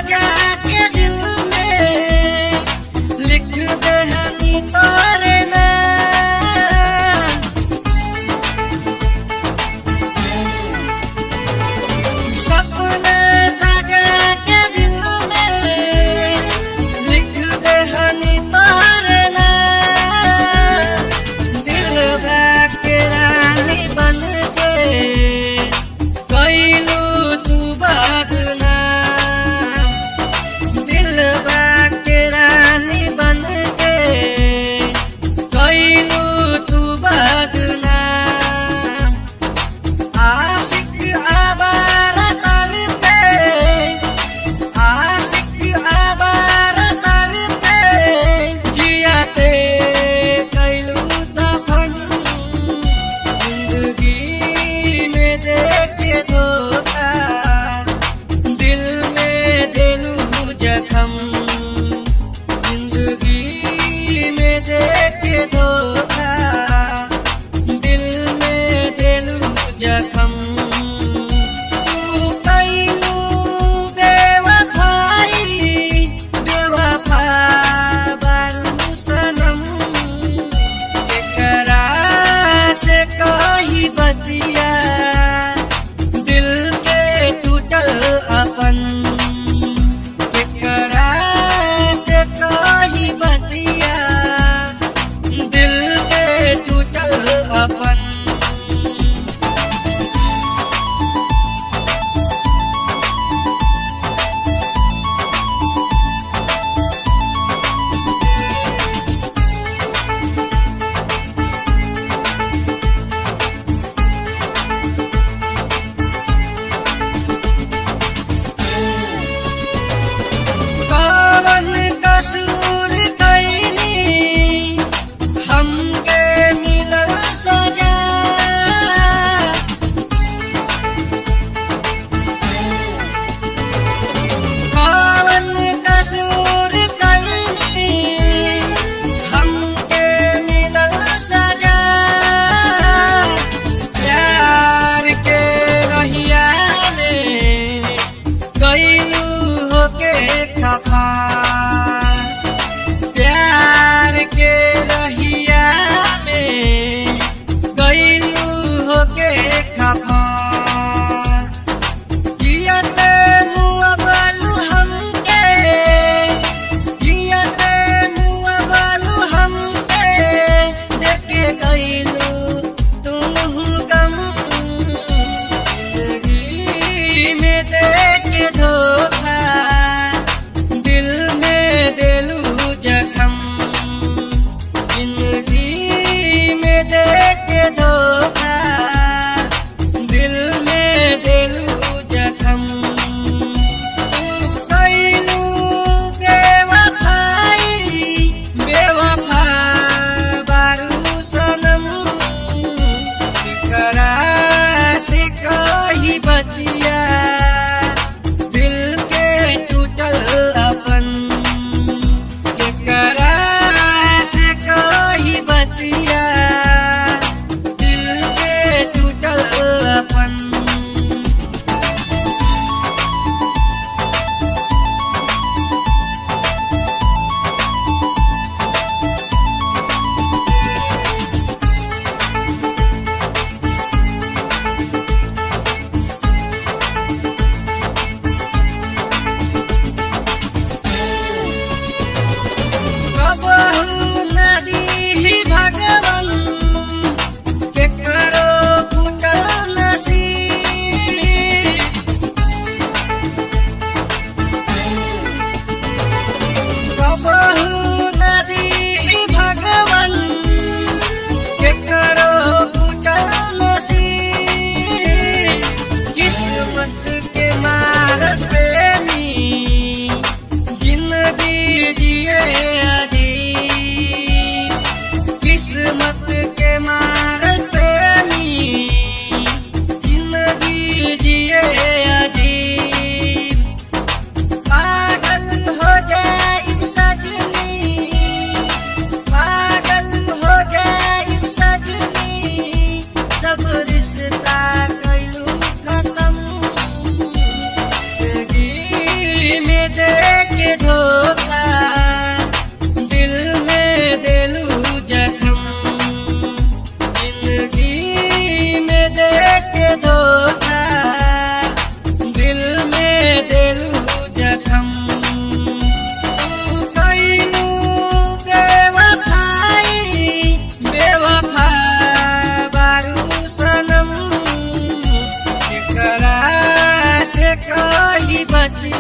सजा के दिल में लिख देहनी तोहरे नाम। सपना सजा के दिल में लिख देहनी तोहरे नाम। दिल के रानी बन के कैलू तू बदनाम। दिल के रानी बन के कैलू तू बदनाम। आशिक आवारा दर पे, आशिक आवारा दर पे जियाते कैलू दफन। जिंदगी में देखे धोखा, दिल में दिलू जख्म। जिंदगी में देखे धोखा, दिल में दिलू जख्म। तू कैलू बेवफाई, बेवफा बारू सनम। केकरा से कही बतिया, दिल के टूटल अपन। केकरा से कही बतिया, दिल के टूटल अपन। कवन कसूर कैनी हमके मिलल सजा। कवन कसूर कैनी हमके मिलल सजा। प्यार के रहिया में कैलू होके खफा। प्यार के रहिया में कैलू होके खफा। जियते मुआ बालू हमके, जियते मुआ बालू हमके देखे गइलू तुम गम। जिंदगी में देखे धोखा, दिल में बतिया।